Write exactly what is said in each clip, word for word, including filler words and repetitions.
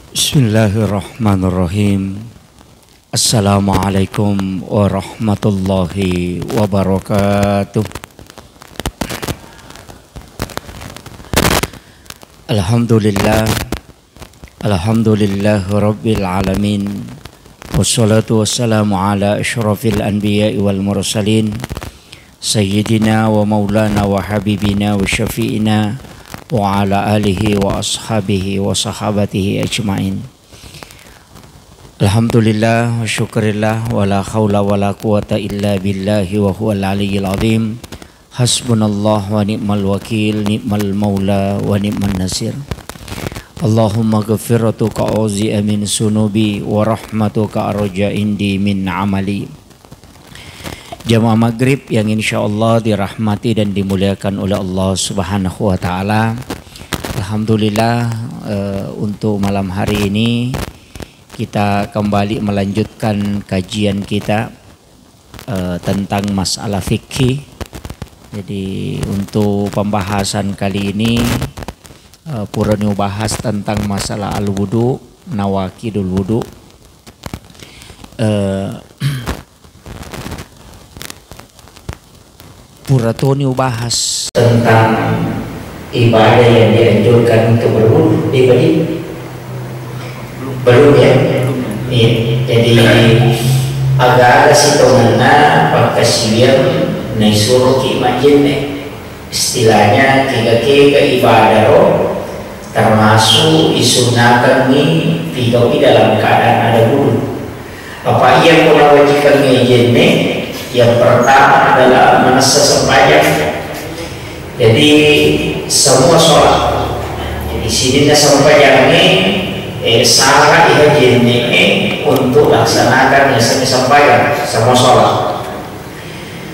Bismillahirrahmanirrahim. Assalamualaikum warahmatullahi wabarakatuh. Alhamdulillah. Alhamdulillah rabbil alamin. Wassalatu wassalamu ala asyrafil anbiya'i wal mursalin. Sayyidina wa maulana wa habibina wa syafi'ina wa ala alihi wa ashabihi wa sahabatihi ajma'in. Alhamdulillah wa syukurillah wa la haula wa la quwata illa billahi wa huwal aliyyil azim. Hasbunallah wa ni'mal wakil, ni'mal maula wa ni'man nasir. Allahumma ghafiratuka auzi'a min sunubi wa rahmatuka arja indi min amali. Jamaah maghrib yang insya Allah dirahmati dan dimuliakan oleh Allah Subhanahu wa Ta'ala. Alhamdulillah, eh, untuk malam hari ini kita kembali melanjutkan kajian kita, eh, tentang masalah fikih. Jadi, untuk pembahasan kali ini, eh, purani ubahas tentang masalah al-wudu, nawaqidul wudu. Eh, pura toni ubahas tentang ibadah yang dianjurkan untuk berwudu, eh, tadi? Belum, ya? Iya. Jadi, aga-aga sitongenna pakkasiwiang naisuroki majjenne. Istilahnya, kega-kega ibadah ro, termasuk isunnakengngi pigau'i dalam keadaan ada wudu. Apa iya ko nawajikangngi jenne? Yang pertama adalah manessa sempajang. Jadi, semua sholat. Jadi, sininna sempajangnge, eh, sara iha jenne untuk laksanakan yasengnge sempajang, semua sholat.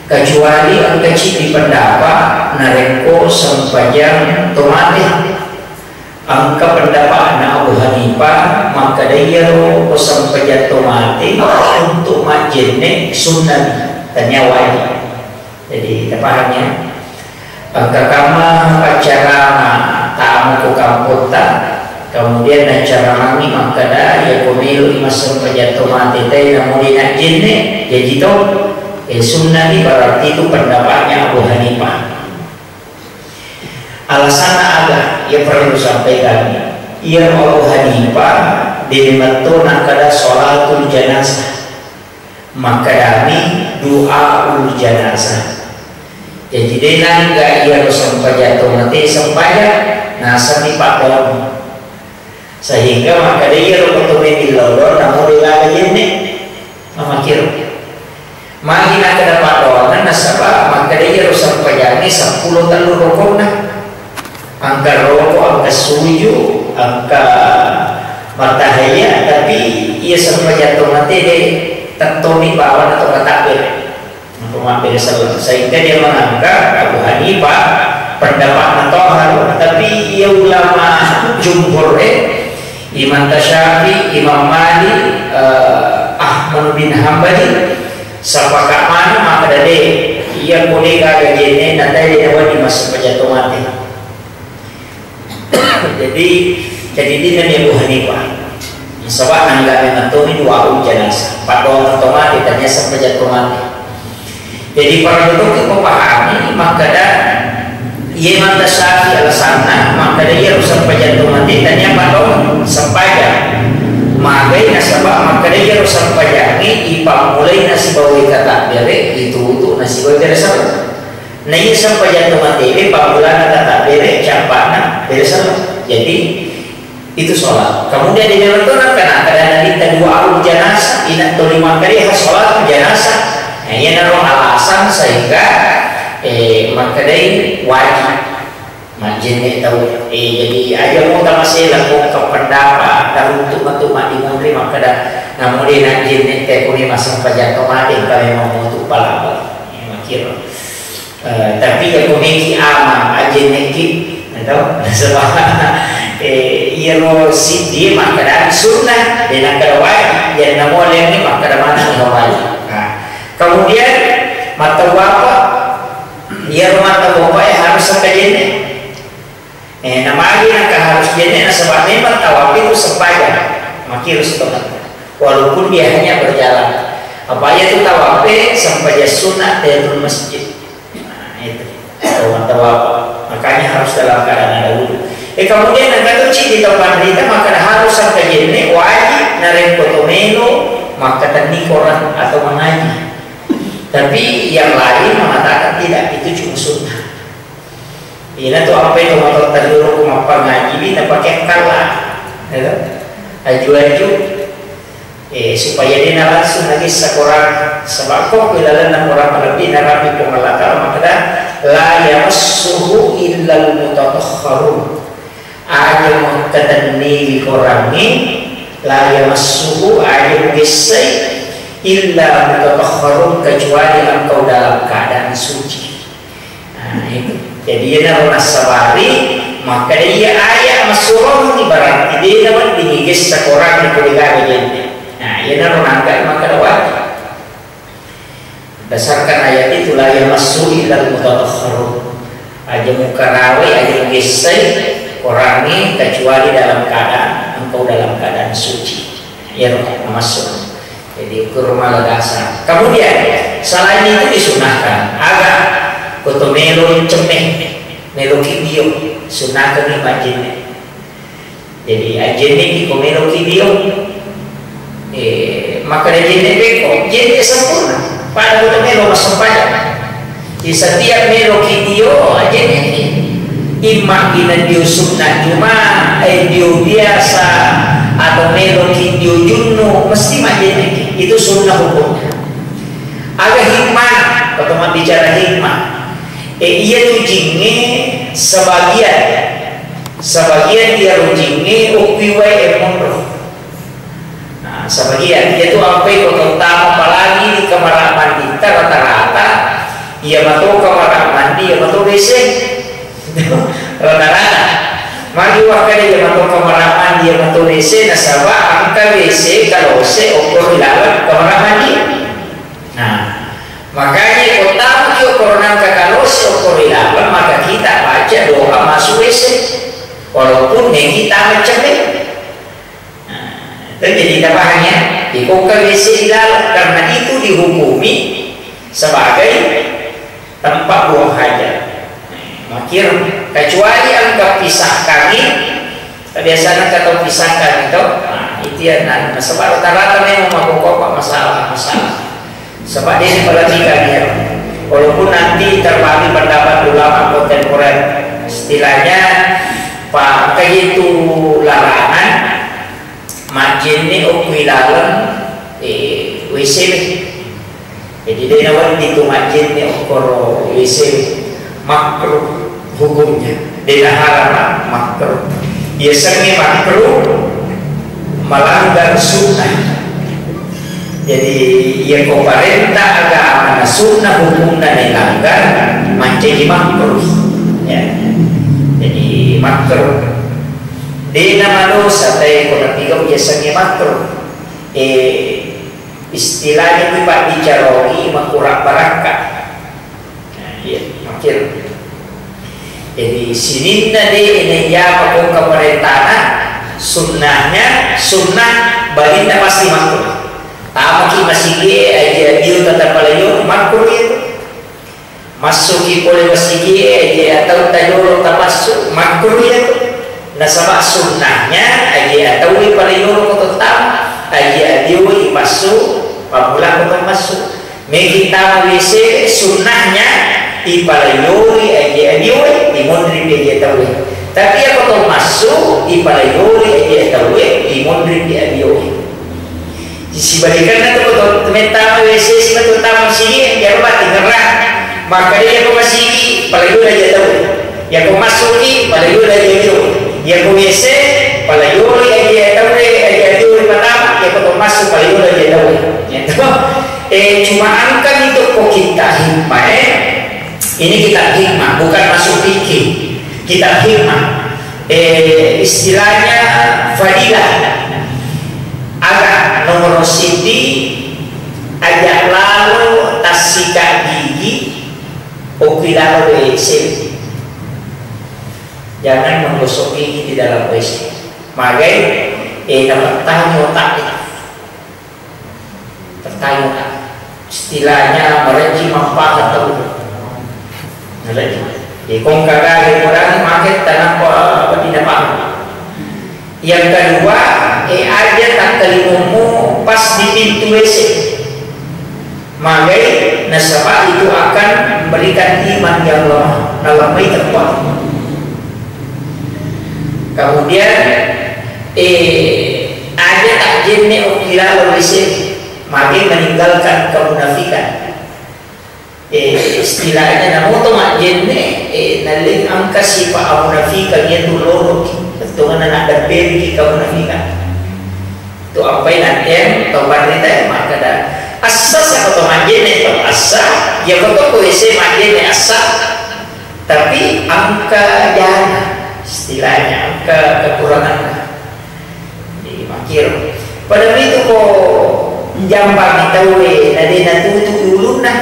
Kecuali engka ciddi pendapat narekko sempajang tomate. Engka pendapatna Abu Hanifah makkeda iyaro ko sempajang tomate untuk majjenne sunnah, tania wajib. Jadi, tapahang, ya? Engka kamma paccarama tamu ko kampotta, kemudian naccaramangngi makkeda, iya ko melo'i massempajang tomate tae namode najjenne, jaji to, eh, sunnani, berarti itu pendapatnya Abu Hanifah. Alasanna aga? Iya perlu sampaikan. Iya Abu Hanifah, de metto nakkeda sholatul janazah. Makkedami du'aul janazah. Jadi, de nangga iyaro sempajang tomate sempajang, nasenni paddoang. Sehingga makkeda iyaro ko to metti lolo, namo de gaga jenne. Mamakiro. Magi nakkeda paddoangan, nasaba makkeda iyaro sempajangnge seppulo tellu rokonna. Engka roko, engka suju, engka mattahaya, tapi iya sempajang tomate de tettomi bawana to matabbere. Engka mabbere selleng. Sehingga dia menganggap Abu Hanifah pendapatna tohar, tapi iya ulama jumhur, eh, Imam Syafi'i, Imam Malik, eh, Ahmad bin Hambali, sepakat mana makkeda de, iya ko de gaga jenne na tae de wajib massempajang tomate. Jadi, jadi dinna ni Abu Hanifah. Nasaba nangga memang toni du'aul janazah. Paddoang tomate, tania sempajang tomate. Jadi, perlu tu kita pahami, makkeda, iya mata Syafi'i alasanna, makkeda iyaro sempajang tomate, tania paddoang sempajang. Magai nasaba, makkeda iyaro sempajangnge, ipammulai nasibawai katabbere, itutu nasibawai bere selleng. Na iya sempajang tomatewe, pammulana tatabbere, cappa'na bere selleng. Jadi, itu sholat. Kemudian di dalam itu, kan, ada nabitta du'aul janazah, ina toli makkeda ha sholat janazah. Nah, iyanaro alasan sehingga, eh, makkedai wajib majjenne tau. Eh, jadi aja mo tamasela ko ke pendapat, taruntuk metu maddimonri makkeda, namu de najjenne te kuni massempajang tomate, engka memang mutu palabang. Eh, makiro. Eh, tapi iya ko meki ama ajenneki, atau nasaba, eh, iyaro siddi makkeda sunnah, de nakkeda wajib, iyanna molengngi makkeda maneng wajib. Nah, kemudian mattawapa, iyaro mattawapa, eh, harus engka jenne. Eh, namagi nengka harus jenne nasaba memang tawaf itu sempajang. Makkiro sitongeng. Walaupun dia hanya berjalan. Apa iya tu tawaf e sempajang sunat tahiyatul masjid. Nah, itu. Tawaf, tawaf. Makanya harus dalam keadaan ada wudu. Eh, kemudian nengka tu ci di tempat berita, maka harus sampai jenne wajib narekko to melo makkatenni Quran atau mengaji. Tapi yang lain mengatakan tidak, itu cuma sunnah. Ina tu ampai tu motor tajuru ku mappangaji bi napake kalla. Ya toh? Aju-aju. Eh, supaya dia langsung lagi sekoran sebab kok ilalenna Quran lebih narapi Puang Allah Ta'ala makkeda, "La yamassuhu illal mutatahharun." Aja makkatenniwi Qurangnge, la yamassuhu, aja mugessai, illa mutatahharun, kecuali engkau dalam keadaan suci. Nah, itu. Jadi, iyanaro nassabari, makkeda iya ayat massuroni, berarti de nawedding igessa Qurangnge ko degaga jenne. Nah, iyanaro nangka makkeda wajib. Berdasarkan ayat itu, "La yamassu illal mutatahharun." Aja mukarawai, aja mugessai Qurangnge kecuali dalam keadaan, engkau dalam keadaan suci. Iyaro namassu. Jadi, kurma ladasa. Kemudian, selain itu disunahkan, aga koto melo cemme, melo kidio, sunahkan ni majenne. Jadi, ajjenneki ko meloki dio, eh, makkeda jenne pekko, jenne sempurna. Pada koto melo massempajang. Di setiap meloki dio, ajjenneki. Imma ina dio sunna juma, eh, dio biasa, atau meloki dio junnu, mesti majjenneki. Itu sunnah hukumnya. Aga hikmah, atau bicara hikmah. Eh, iya tu jinge sebagian. Sebagian iyaro jinge okki wae e monro. Nah, sebagian, iyatu ampai ko tottama apalagi di kamar manditta rata-rata, iya mato kamar mandi, iya mato W C. Rata-rata. Magi wakkeda iya mato kamar mandi, iya mato W C, nasaba engka W C kalose okko ri laleng kamar mandi. Nah, makanya ko tama ki okoro nangka kalose okoro ri laleng, maka kita baca doa masuk W C. Walaupun negi tama cemme. Nah, itu jadi kita paham ya. Iko ke W C di laleng, karena itu dihukumi sebagai tempat buang hajat. Makir, kecuali engka pisah kami, biasanya kata pisah kami to, nah, itu ya, nah, sebab rata-rata memang mabukka masalah-masalah. Sebab dia diperhatikan ya, walaupun nanti terbagi pendapat ulama kontemporer, istilahnya Pak, engka itu larangan, majjenne okko ri laleng, eh, W C we. Jadi, de nawedding tu majjenne okkoro W C we. Makruh hukumnya. De naharam, makruh. Yasengnge makruh, melanggar sunnah. Jadi, iya ko parenta agama na sunnah hukumna nailanggar, mancaji makruh. Ya. Jadi, makruh. De namadosa tae ko napigau yasengnge makruh. Eh, istilahnya tu pabbicaroi makurang barakka. Nah, iya, makin. Jadi sininna de ina iya pakongka parentana, sunnahnya, sunnah balinna pasti makruh. Tamaki masigi aja dio tata palayo makruh itu. Massuki pole masigi e, aja atau tajolo tapassu, makruh iya tu. Nasaba sunnahnya, aja atau i pale yolo ko tottama, aja adio i passu, pamula ko to massu. Megi tama W C, sunnahnya, i pale yolo i aja adio i, i monri aja atau i. Tapi ako to massu, i pale yolo i aja atau i, i monri aja adio i. Sibalikanna tu, to, mettama W C siba tu tama sigi, ya apa tingerang. Maka dia ko masigi, palayu aja tau. Ya ko masuki, palayu aja tau. Ya ko W C, palayu aja tau, aja tau pertama, ya ko masuk palayu aja tau. Ya, to. Eh, cuma angka itu ko kita hikmah, eh. Ini kitab hikmah, bukan masuk fikih. Kitab hikmah. Eh, istilahnya fadilah. Aga nomor siti aja lalo tassika gigi, oki lalo W C. Jangan menggosok gigi di dalam W C. Magai, eh, napettani otaknya. Pettani otak. Istilahnya merejji manfaat tahu. Merejji. Jadi kong kagak kurang maket tanpa apa tidak paham. Yang kedua, eh, aja tak kelimumu pas di pintu W C. Magai nasaba itu akan memberikan iman yang lemah, dalam baik terkuat. Kemudian, eh, aja tak jenne okila lolise, magai meninggalkan kemunafikan. Eh, istilahnya namoto majjenne, eh, naleng angka sifat amunafikan itu loloki, betul anak daperi kamunafikan. Tu ampai nanti tau panrita makkada, assa sako to majjenne to assa, ya ko to ko ese majjenne assa, tapi angka jana, istilahnya angka kekurangan. Jadi makir. Pada itu ko jambangi tau e, na de natutu ulunna.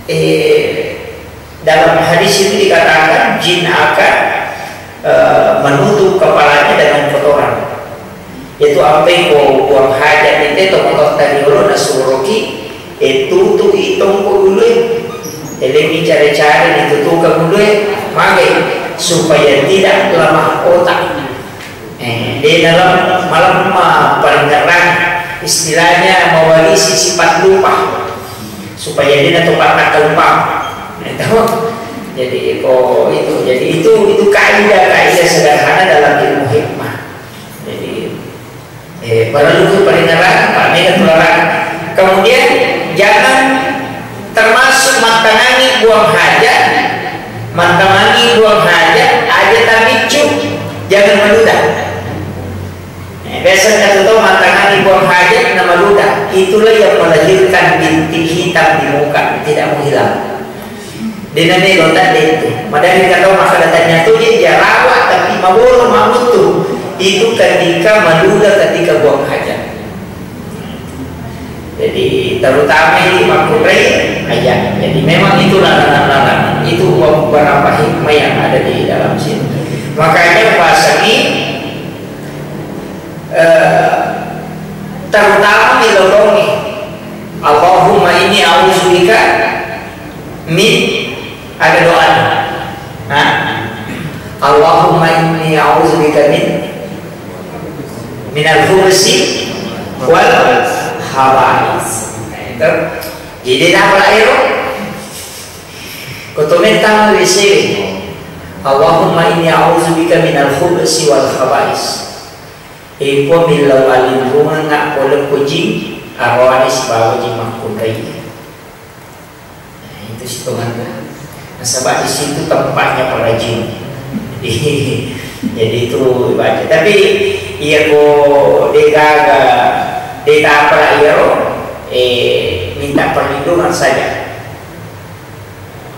Eh, dalam hadis itu dikatakan jin akan, eh, menutup kepalanya dengan kotoran. Yaitu ampe ko buang hajat itu to motor tadi dulu nasuroki, eh, tutup itong ko dulu, eh. Elemi care-care ditutup ke dulu, eh. Magai supaya tidak lemah otak. Eh, de dalam malam, ah, paringerrang, istilahnya mewarisi sifat lupa supaya de nato patakka lupa. Nah, itu. Jadi ko itu, jadi itu itu kaidah-kaidah sederhana dalam ilmu hikmah. Jadi, eh, perlu tu paringerrang, pamega tularang. Kemudian jangan termasuk mattanangi buang hajat, mattanangi buang hajat aja tamiccu, jangan meludah. Eh, biasa kata tau mattanangi buang hajat na meludah, itulah yang melahirkan bintik hitam di muka, tidak mau hilang. Dena melo tadde itu. Madani kata maka datanya tu dia rawat tapi maboro mamutu. Itu ketika meludah ketika buang hajat. Jadi terutama ini makkurai aja. Jadi memang itu larangan-larangan. Itu beberapa hikmah yang ada di dalam sini. Makanya bahasa ini, eh, terutama di lorong ini. Allahumma inni a'udzubika min, ada doa. Nah, Allahumma inni a'udzubika min minal khubsi wal khaba'is. Nah, itu. Jadi, apa ero? Kotomettang ri sini. Allahumma inni a'udzubika minal khubsi wal khaba'is. Iko millau alinrungang polekko jing, aroane sibawa jing makkunrai. Nah, itu sitonganna. Nasaba di situ tempatnya para jin. Jadi, jadi itu baca. Tapi iya ko degaga, dega apa iya ro, eh, minta perlindungan saja.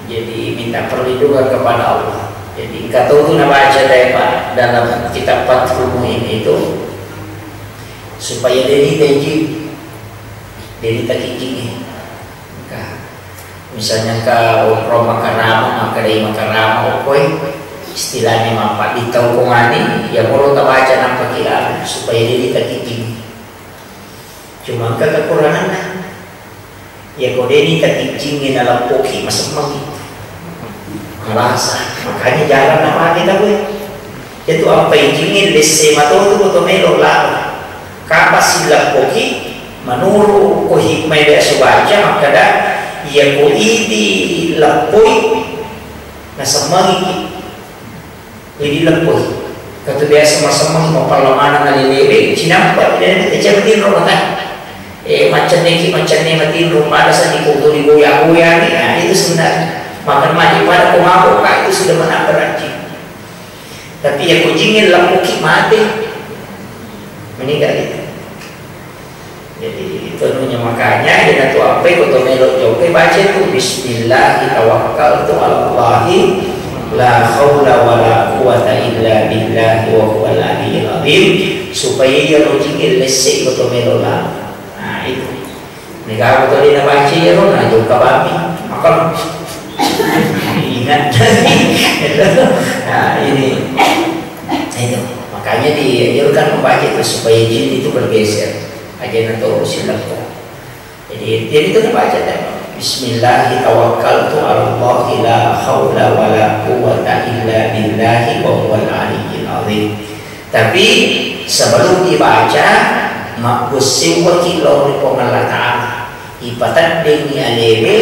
Jadi minta perlindungan kepada Allah. Jadi engka tau tu nabaca dai Pak dalam kitab Fathul Muin itu supaya deni taji, deni takijingi. Ka, misalnya ka okro makarama, maka dai makarama okoi, istilahnya mappa di tau kongani, ya moro tabaca nampa kira supaya deni takijingi. Cuma engka kekuranganna. Iya ko deni takijingi naleppoki masemmangi. Malasa, makanya jarang napake tau e. Itu apa ijingi lesse mato tu koto melo lalo. Kapa sileppoki menurut ko hikmah biasa baca makkada iya ko idi leppoi nasemmangi. Jadi leppoi. Katu biasa masemmangi mappallamanang alelewe, cinampa, dan itu kecil matinro mata. Eh, macenneki, macenne matinro, pada saat dipotong digoyang-goyang, nah, itu sebenarnya. Makan mati pada ko mabok, Kak, itu sudah menambah racun. Tapi ya kucingnya leppoki mati. Meninggal itu. Jadi, itu anunya, makanya, ina tu ampai ko to melo jokka, baca tu, "Bismillahi tawakkaltu alallahi, la haula wala quwwata illa billahi wa huwal aliyyil azim," supaya iya rojingin lesse ko to melo la. Nah, itu. Mega ko to dena baca iya ro, nah, jokka bami. Maka, iya, Nah, ini. Nah, itu. Makanya dianjurkan membaca itu supaya jin itu bergeser. Aja na to silaku. Jadi, jadi itu dibaca tadi. Bismillahi tawakkaltu ala Allahi la haula wa la quwwata illa billahi wa huwal aliyyil azim. Tapi sebelum dibaca, mabbusewwaki lao ri Puang Allah Ta'ala. Ipateddengngi alewe,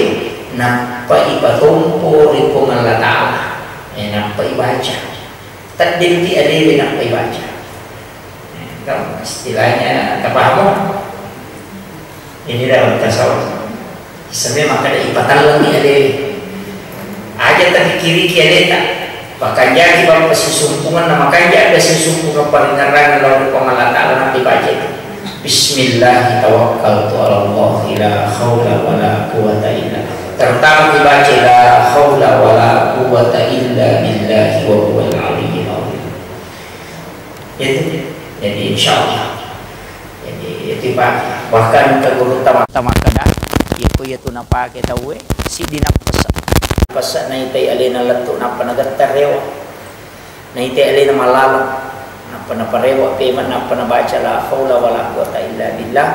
nappa ipatompo ri Puang Allah Ta'ala. Eh, nappa ibaca. Teddempi alewe nappa ibaca. Eh, kan istilahnya, tapahamo? Ini dalam tasawuf. Sebenarnya makkeda ipatellengi alewe. Aja tapikkiriki aleta. Pakanjaki bawang pasisumpungan, na makanja ada sisumpungan paringerrangan lao ri Puang Allah Ta'ala, nanti baca itu. Bismillah tawakkaltu ala Allah la haula wa la quwwata illa. Terutama dibaca la haula wa la quwwata illa billahi wa huwal aliyyil azim. Itu. Jadi, insya Allah. Jadi, itu pake. Bahkan ke guru tama-, tama kada, iko iya tu napake tauwe, siddi nappesa. Pesa naitai alena lettu, nappa nagetter rewa. Naitai alena malaleng, nappa naparewa pema, nappa nabaca la haula wala quwata illa billah,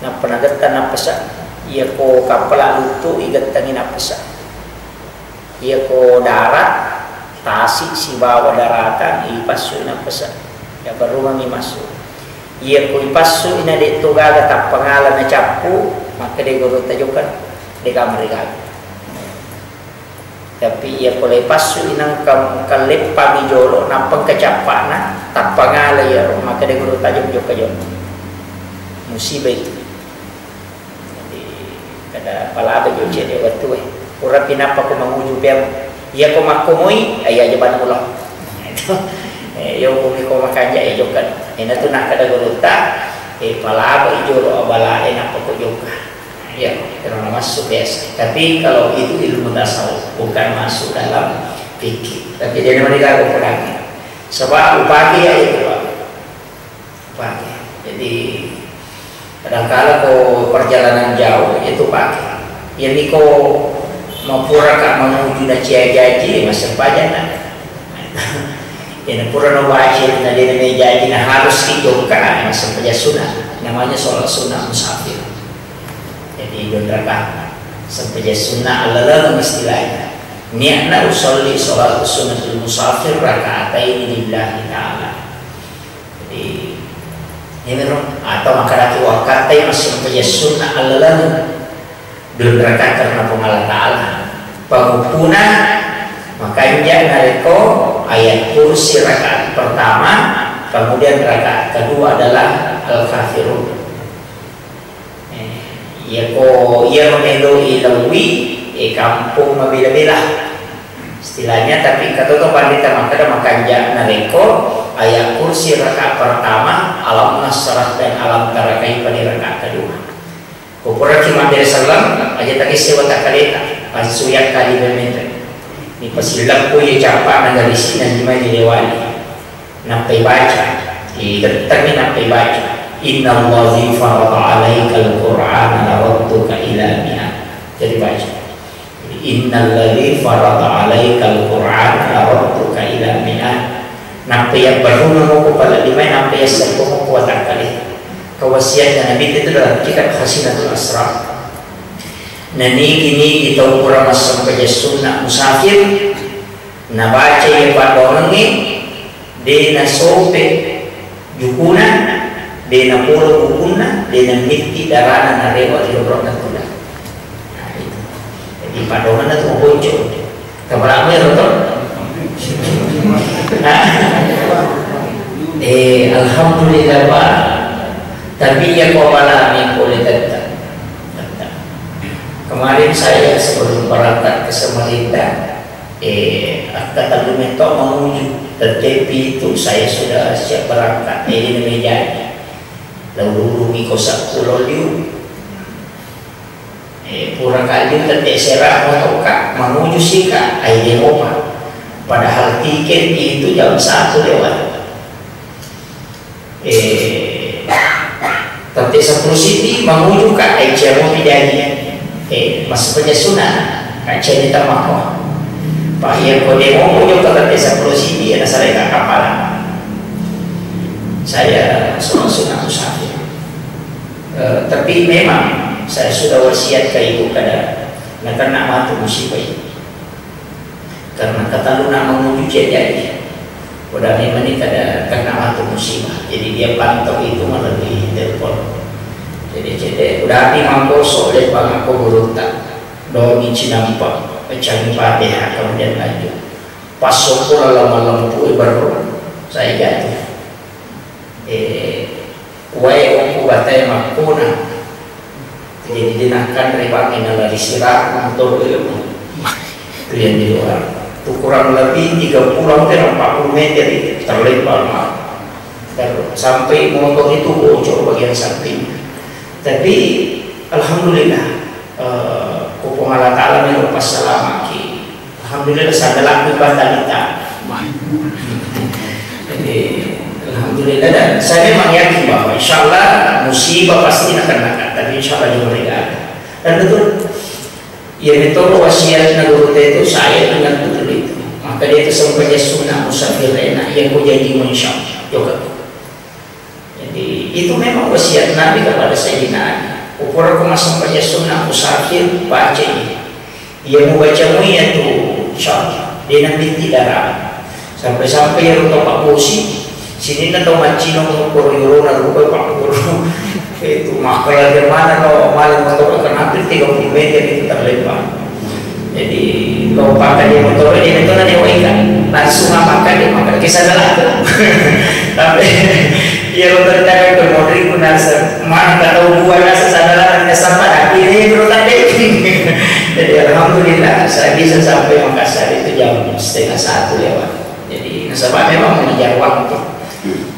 nappa nagetter nappesa. Iya ko kappala luttu, igettengi nappesa. Iyako darat, tasi sibawa daratan, ipassui nappesa. Ya, barumami massu. Iyako ipassui na de to gaga tappangala nacappu, makkeda guru tajokan, de kamari gaga. Tapi iyako le passui nangka, kalleppangi jolo, nappa engka cappana, tappangala iyaro, makkeda guru tajok jokka jolo. Musibah itu. Jadi, kada palaba jo cedde wettue. Purapi nappa ko manguju peang. Iya ko makkomoi, iya aja banula. Eh, yo ko mi ko makanja, eh, jokka. Eh, natu nakkeda gurutta, eh, palaba i jolo abalae nappa ko jokka. Iya, karena masuk biasa. Tapi kalau itu ilmu tasawuf, bukan masuk dalam fikih. Tapi dia memang digaga pegangi. Sebab upaki ya itu, Pak. Pake. Jadi, kadangkala ko perjalanan jauh, itu pake. Iyami ko mapuraka manuju na cia jaji, massempajang na. Ya, na pura na wajib, na dia na jaji, na harus itu kan, massempajang sunnah. Namanya sholat sunnah musafir. Jadi, dua rakaat. Sempajang sunnah alaleng istilahnya. Niatna usolli sholat sunnatul musafir rakaatain lillahi ta'ala. Jadi, ini ro, atau makkadaki wakkattai massempajang sunnah allalengnge, dua rakaat karena Puang Allah Ta'ala. Panguppuna, makanja narekko ayat kursi rakaat pertama, kemudian rakaat kedua adalah Al-Kafirun. Eh, iyako, iyaro melo ilauwi, eh, kampong mabela-bela. Istilahnya, tapi engka to, to pandita makkeda makanja narekko ayat kursi rakaat pertama, alam nasrah dan alam tara kaifa di rakaat kedua. Ko puraki mabbere selleng, aja takesse watakkaleta, langsung yakkali memete. Ni pasileppo ye cappa na garisi na lima di lewali. Nappai baca, igettengi nappai baca. Innalladzi farada alaikal Qur'ana laradduka ila mi'ad. Jadi baca. Innalladzi farada alaikal Qur'ana laradduka ila mi'ad. Nappa yabbarruna moko pala limai, nappa yasseppo moko watakkale. Kewasiatna Nabi itu dalam kitab Khazinatul Asrar. Nanigi-nigi tau pura massempajang sunna musafir, nabaca iya paddoangengnge, de nasope jukuna, de napolo bukunna, de namitti darana narewa ri onronna tuda. Nah, itu. Jadi, paddoangenna tu mabocco. Tabarang ero to? Nah. Eh, alhamdulillah, Pak. Tapi ya, kau malah ni boleh tetap. Kemarin saya sebelum berangkat ke Samarinda, eh, akkatellu metto mamuju. Tetapi itu saya sudah siap berangkat. Eh, ini meja. Lalu rumi kosa pulau liu. Eh, pura kalliu tette sera motoka, manuju sika, ai Eropa. Padahal tiket itu jam satu lewat. Eh, tette sepuluh siti, manuju ka, ai Ciamopi jadi. Eh, masuk saja sunat, ka jadi tamako. Iya, ko demo mo jokka ke desa Pulau Sidi, ya, nasalai ka kapala. Saya seorang sunnah musafir. Eh, tapi memang saya sudah wasiat ke ibu kada, na kena matu musibah ini. Karena katalluna mamuju jadi. Udah memang ini kada kena matu musibah. Jadi dia pantau itu melalui telepon. Jadi, jadi udah di mangkoso, lepas aku gurutta. Domi cinampa, pecahi Fatihah, kemudian lanjut. Pas sokko laleng malempu, eh, baru saya jatuh. Eh, wae okko batae makkona. Jadi, dia nakkanre bangi nalari sirah, motor ilmu. Itu yang di luar. Itu kurang lebih tiga puluh hampir empat puluh meter itu terlempar, Mak. Dan sampai motor itu bocor bagian sampingnya. Tapi, alhamdulillah, eh, ko Puang Allah Ta'ala melo passalamaki. Alhamdulillah, sadalaku batalita. Jadi, alhamdulillah, dan saya memang yakin bahwa insya Allah musibah pasti akan datang. Tapi insya Allah juga mereka ada. Dan betul, ya, betul wasiatnya guru itu, saya ingat betul itu. Maka dia itu sempat dia sunnah musafir enak, ya, ku jadi insya Allah. Juga. Jadi, itu memang wasiat Nabi kepada Sayyidina Ali. Upurako massempajang sunnah musafir, baca ini. Iya mubaca mu iya tu, insya Allah. Dia nabitti darah. Sampai-sampai ya rupa Pak Bosi, sininna tau maccino mukoro yorona rupa Pak Guru. Itu makkala di mana tau maling motor ke hampir tiga puluh meter itu terlempar. Jadi, lo pakai di motor ini, itu nanti wae kan. Langsung apa kan dia makan kisah dalam. Tapi, iya, lo terkadang ke modri pun nasa, mana tak tahu buah nasa sadar, ada sampah, tapi ini perlu tadi. Jadi, alhamdulillah, saya bisa sampai Makassar itu jam setengah satu lewat. Jadi, nasaba memang mengejar waktu.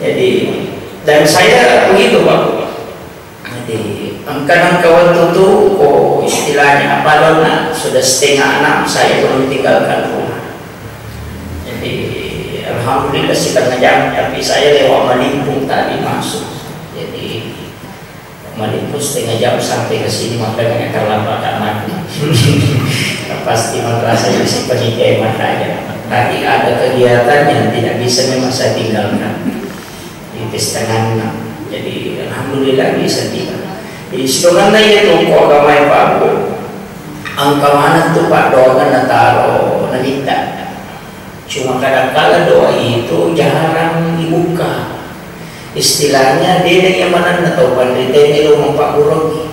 Jadi, dan saya begitu, Pak. Jadi, engka nengka waktu tu, ko istilahnya apa, donna, sudah setengah enam, saya belum tinggalkan rumah. Jadi, alhamdulillah, setengah jam, tapi saya lewat Malimpung tadi masuk. Jadi, Malimpung setengah jam sampai ke sini, makanya terlambat, Kak Mati. Pasti merasa bisa pergi ke hemat aja. Tapi ada kegiatan yang tidak bisa memang saya tinggalkan. Di pesta nganna. Jadi, alhamdulillah, bisa tiba. Jadi, sebenarnya iya tu ko agama e, Pak, Bu. Engka maneng tu paddoangeng nataro nabitta. Cuma kadangkala doa itu jarang dibuka. Istilahnya, de na iya manenna tau panrita melo mappagguruangngi.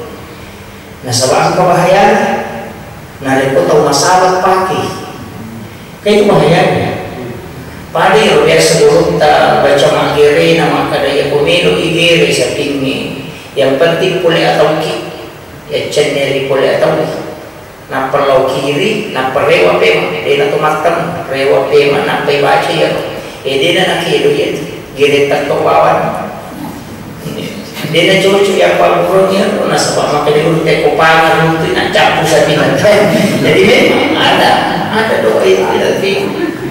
Nasaba engka bahayana. Narekko tau masalah pake. Kan itu bahayanya. Pada iyaro biasa gurutta baca maggere na makkada, iya ko melo igere sapingnge, yang penting pole atauki, yaccenneri pole atauki. Nappa lao kiri, nappa rewa pema, dena to matteng, rewa pema, nappa ibaca iyaro. E, dena nakedo iya tu. Gere tetto bawang. Dena cocok ya pagguruangngi, nasaba makkeda guru, teko pangan runtu na cappu sapinna. Jadi memang ada, ada doa itu, tapi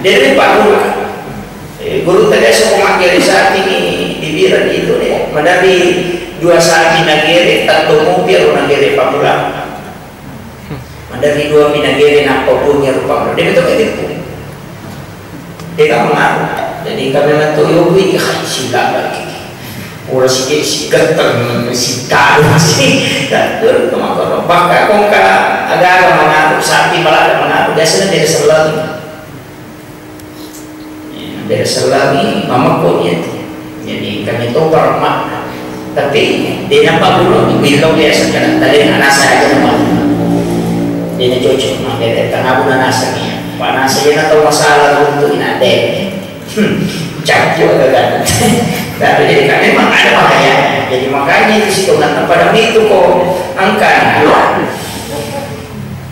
dena pagguru. Eh, guru tadi saya mau maggere sapi ni di biran itu deh. Madari dua sapi nagere, tatto mopi aro nagere pamulang. Madari dua pi nagere nappa punya rupa. Dia betul kayak gitu. Deka mangaru. Jadi kami metu yo kui, ah, sila lagi. Ora si si ganteng si tahu si. Dan turun ke makono. Bahkan kongka agama mangaru, sapi malah ada mangaru. Biasanya dia selang. Beda selami mamekko iya tu. Jadi kami to parma. Tapi dena pagguruangngi, billo biasa kana tadi anasa aja nama. Dena cocok, makanya tanabu nanasa nih. Panasa iya na tau masalah untuk ina de. Hmm, campur ke kan. Tapi jadi kan memang ada bahaya. Jadi makanya di situ nanti pada itu kok angka.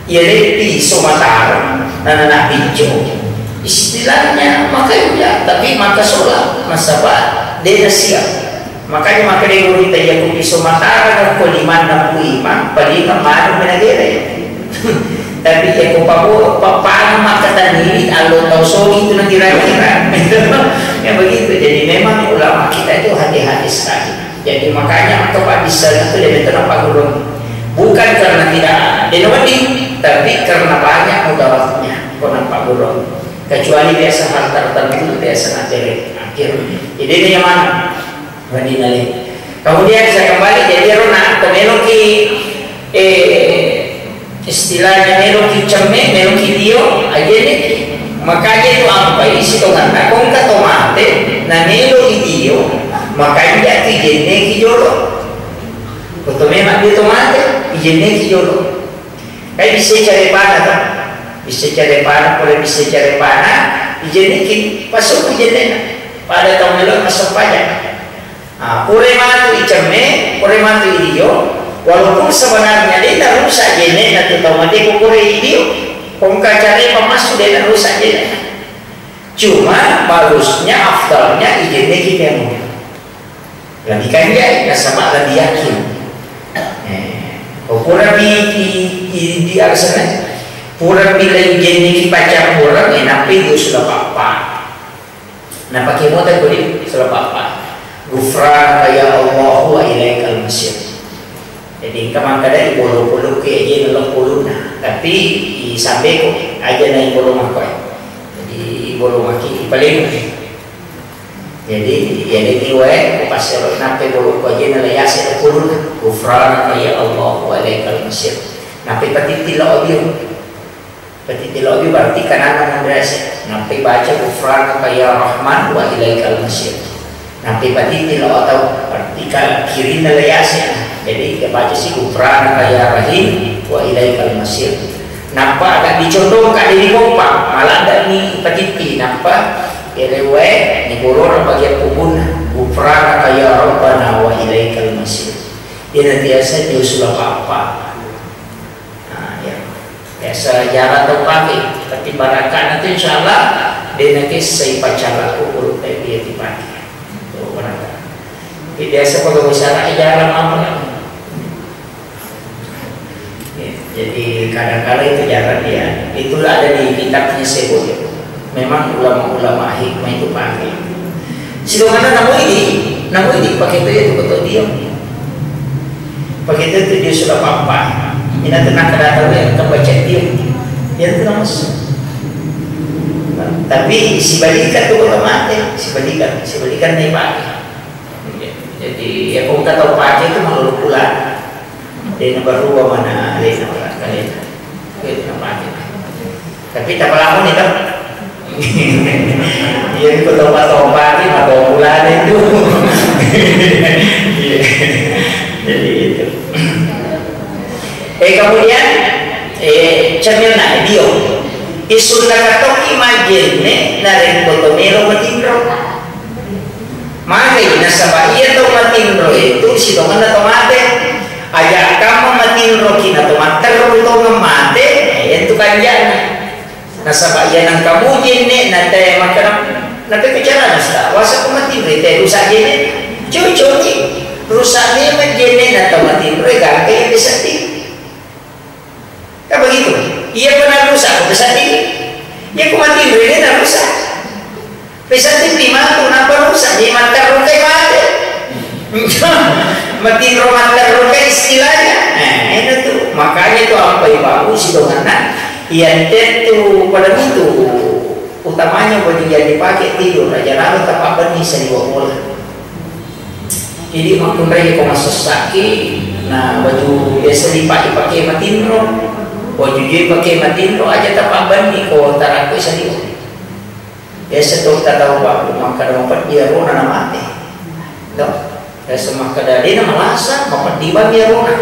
Iya, lepi so Mataram, nana Pinco. Istilahnya maka iya, tapi maka sola, nasaba dena siap. Makanya maka dia gurita iya ku iso Mataram ko limanna ku imang, paling manu menagera ya. Tapi iya ko pabo, papana maka tanili, allo tau sogi itu na kira-kira. Ya begitu, jadi memang ulama kita itu hati-hati sekali. Jadi makanya engka paddisseng itu dia minta apa guru. Bukan karena tidak ada, dia wedding, tapi karena banyak mudaratnya. Ko nappa burung. Kecuali biasa hal tertentu biasa natere akhir. Jadi ini yang mana? Madinah le. Kemudian saya kembali, jadi ero na meloki, eh, istilahnya meloki cemme, meloki dio, ajenneki. Makanya itu ampai sitonganna kongka to mate, na melo i dio, makanya tu ijenneki jolo. Koto memang dia to mate, ijenneki jolo. Kai bisa carepana ta? Bisa carepana, pole bisa carepana, ijenneki, pasukku jennena. Pada tau melo massempajang. Ah, pura matu icemme, pura matu idio, walaupun sebenarnya de narusak jennena tu tau mate ko pura idio, kongka care pamassu de narusak jennena. Cuma bagusnya, afdalnya ijenneki kemo. Lebih kanjai, nasaba lebih yakin. Eh, ko pura di, di, di, di alasanna, pura bila ijenneki paccappureng, eh, nappi dio sudah papa. Napake mota kodi sudah papa. Ghufranaka ya Allah wa ilaikal masir. Jadi engka mangkada ibolo-bolo ke aja nelo poluna. Tapi isambeko aja na ibolo makoe. Jadi ibolo maki ipalemu. Jadi ya deni wae ko pasero nape bolo ko aja na layase poluna. Ghufranaka ya Allah wa ilaikal masir. Nape patitti lo audio. Berarti tilobi berarti kananna munrese. Nappai baca ghufranaka ya Rahman wa ilaikal masir. Nappai patitti lo atau berarti ka-, kirinna layase. Jadi dia baca si ghufranaka ya Rahim wa ilaikal masir. Nappa agak dicondongka diri kompa, malah ada ni patitti. Nappa elewe ni borora bagian kubunna. Ghufranaka ya Rabbana wa ilaikal masir. Dia nanti asa dia sudah apa-apa. Nah, ya. Biasa jarang tau pake, tapi barakana tu insya Allah de nakessai pacara kubur, eh, dia dipake. Tuh, barakana. Tapi biasa pegawai sara jarang apa lagi. Ya, jadi kadang-kadang itu jarang dia. Itulah ada di kitabnya sebut. Memang ulama-ulama hikmah itu pake. Sidonganna namu idi, namu idi pake tu ya tu betul dia. Pake tu tu dia sudah papa. Ina tu nak kena tahu ya, kita baca dia. Dia tu namus. Tapi sibalikan tu kalau mati, sibalikan, sibalikan naik pake. Jadi ya kau kata pake tu malu pula. Dena barua mana dena orang kalian. Itu namanya. Tapi tak pernah ni tau. Iya, itu topa-topa ni, atau pula ni tu. Iya. Jadi itu. Eh, kemudian, eh, cemil na dio. Isunna katoki majenne, narekko to melo matinro. Magai, nasaba iya tau matinro itu sitongenna tau mate. Aja kamma matinro ki na to matterru tongeng mate, eh, itu kanjana. Nasaba iya nang kamu jenne na te makkeda, na te bicara nasta, wasa ko matinro te rusak jenne. Cucuki, rusak memang jenne na tau matinro, eh, gangka iya diseddi. Kan begitu? Iya pernah rusak, bisa di. Iya ku mati, ini na rusak. Bisa di lima tu, kenapa rusak? Jadi mata rukai mati. Mati rumah terrukai istilahnya. Nah, itu tuh. Makanya tuh apa ibu si dongana? Iya tentu pada itu utamanya baju yang dipakai tidur aja lalu tempat benih saliwa bola. Jadi makkunrai ko masessaki, na baju biasa dipakai pakai matinro, baju je pakai matinro aja tapabbanni ko tarakko saliwa. Biasa to kita tahu waktu makkada mapeddi arona na mate. To. Biasa makkada dena malasa mapeddi bani arona.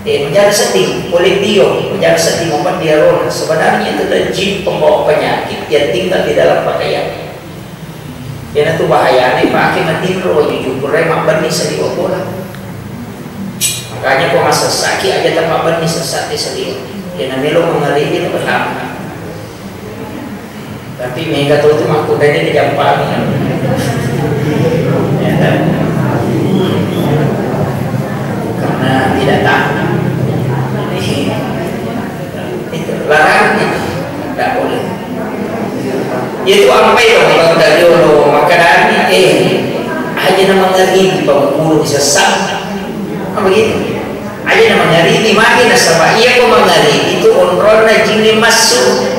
Eh, menjadi sedih, boleh dio, menjadi sedih mapeddi arona. Sebenarnya itu adalah jin pembawa penyakit yang tinggal di dalam pakaian. Iyanatu bahayana ipake matinro, waju jukure mabbenni saliwa bola. Makanya ko masessaki aja tapabbenni sessate saliwa. Iyana melo mangaribi na pertama. Tapi mega to tu makkuda de jampangi. Ya kan? Karena tidak tahan. Itu larangan itu. Tidak boleh. Itu ampai dong, kalau tadi lo makanani, eh, aja nama ngaribi, pamukuru bisa sam. Apa begitu? Aja nama ngaribi, mati nasaba iya ko mangaribi itu onronna jinni masuk.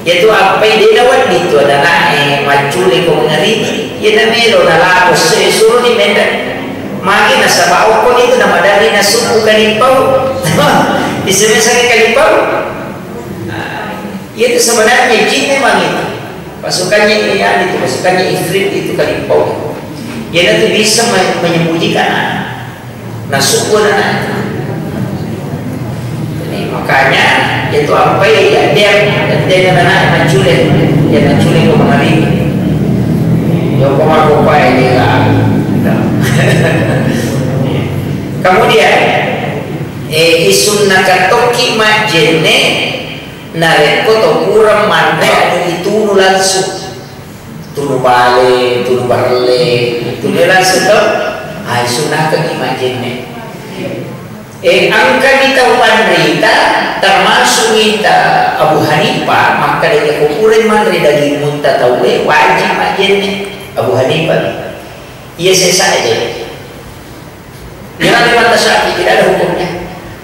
Iyatu appai de' nawedding tu anana'e maccule ko mangaribi, iyana melo nalako se-, suroni menre. Magi nasaba okkoni tu namaderri nasubbu kalimpau. Isseng-isseng kalimpau. Nah, iyatu sebenarnya jin memang itu. Pasukannya, iya, itu pasukannya ifrit itu kalimpau. Iyana tu bisa me-, menyembunyikan anak. Nasubbu anak. Jadi, makanya itu apa ya, ya, dia, dia anak maccule, dia maccule ko mangaribi. Yo ko mako pae dia. Kemudian, eh, isunnakan tokki majjenne narekko to pura manre anu itunu langsung. Tunu bale, tunu barelle, tunu langsung to. Ai sunnakeng majjenne. Eh, engkani tau panrita, termasuk ita Abu Hanifah, makkeda iya ko pura manre daging unta tauwe, wajib majjenne. Abu Hanifah. Iya sesa aja. Iyana mata Syafi'i, tidak ada hukumnya.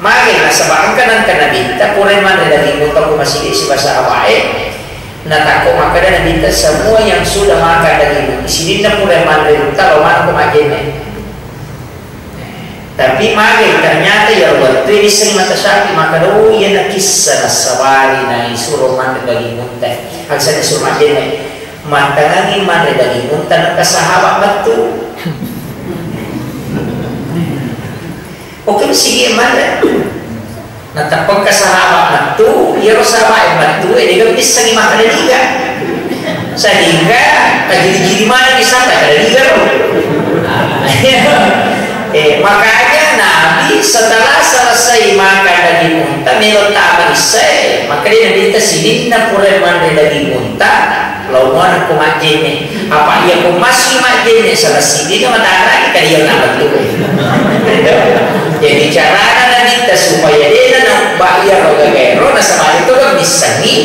Magi nasaba engka nangka Nabitta pura manre daging unta ko masigi sibawa sahabae, natakko makkeda Nabitta, semua yang sudah makan daging unta, sininna pura manre unta, lao maneng ko majjenne. Tapi magi ternyata iya wettu ini seng mata Syafi'i, makkeda, oh, iyana kissa nassabari naisuro manre daging unta. Aksana suro majjenne. Mattangangi manre daging unta, engka sahabat mettu. Oke, masigi manre. Natappa engka sahabat mettu, iyaro sahabat mettu, eh, dega missengi makkeda niga. Sehingga tajiri-jiri manenni sampai kada niga ro. Eh, makanya Nabi setelah selesai makan daging unta, melo tama issae, makkeda Nabitta, sininna pura manre daging unta, lao maneng ko majjenne. Apa iya ko massu majjenne, salah sininna matara, kalian nama tu. Jadi carana Nabitta supaya dena na ba iya ro gagaero, nasaba itu kan missengi,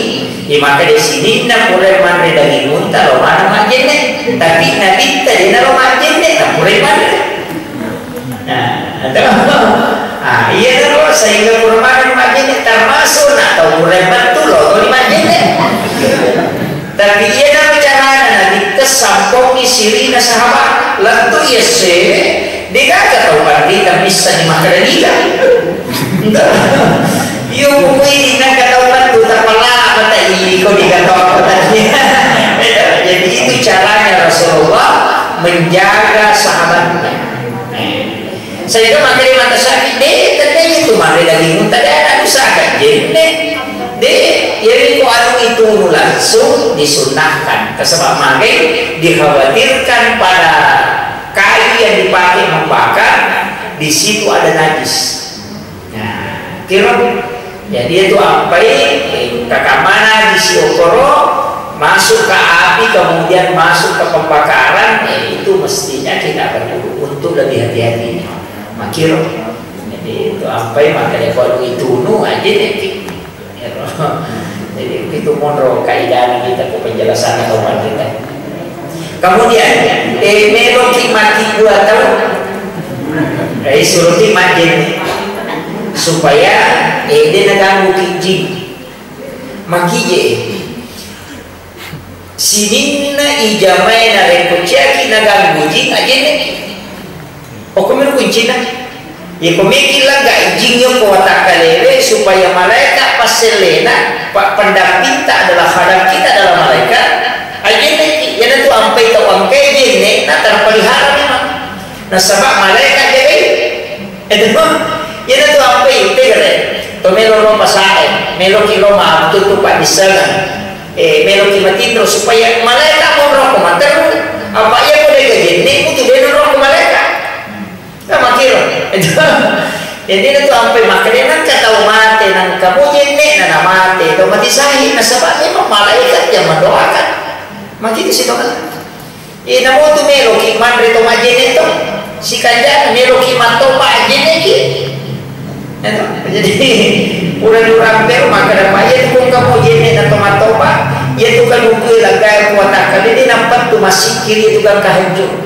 iya makkeda sininna pura manre daging unta, lao maneng majjenne. Tapi Nabitta dena ro majjenne, na pura manre. Nah, atau, ah, iya naro, sehingga pura maneng majjenne, termasuk nak tau pura mettu lo, tau di majjenne. Tapi iya naro carana Nabitta, sampongi sirina sahabat, lettu iya sewe, degaga tau panrita missengi makkeda niga. Iyo, pokoknya ini nangka tau mettu, tapala mata iko di kata apa tadi. Jadi itu caranya Rasulullah menjaga sahabatnya. Sehingga makkeda mata Syafi'i, de, tette itu manre daging unta, de, ada usaha jenne. De, jadi ko anu itu langsung disunnahkan. Sebab magai dikhawatirkan pada kayu yang dipakai membakar, di situ ada najis. Nah, kira. Jadi itu ampai, eh, kakamana di siokoro, masuk ke api, kemudian masuk ke pembakaran, eh, itu mestinya kita berwudu untuk lebih hati-hati. Makiro. Jadi itu ampai makanya kalau itu nu aja deh. Jadi itu monro kaidah kita ke penjelasan atau kita. Kemudian, eh, meloki mati dua tahun. Eh, suruhki majjenne supaya, eh, de naganggu ki jin. Makije. Sininna ijamae narekko ciaki naganggu jin, ajenneki. Okko miro kuncina. Yeko meki lega ijing yoko watakkalewe supaya malaika passellena, pa-, pendampingta adalah khadam kita adalah malaikat, ajenneki. Iyanatu ampai tau engkae jenne, na terpelihara memang. Nasaba malaikat jagai. Itu pun. Iyanatu ampai tegere. To melo ro pasae, meloki lo mabtutu paddissengeng. Eh, meloki matinro supaya malaikat monro ko materru. Apa iya ko dega jenne, mutu dena ro ko malaikat. Nah, makiro. Jadi, itu ampai makanya nangka tau mate, nangka mo jenne, na, na mate, tau mati syahid, nasaba memang malaikat yang mendoakan. Makitu si tau. Eh, namo tu meloki manre to majjenne to. Sikanjana meloki mattoba ajjenneki. Itu. Jadi, pura durang tero maka dapat iya tu kong kamu jenne na to mattoba. Iya tu kaluku lagai kuatak kali ini nampak tu masih kiri itu kan kahancur.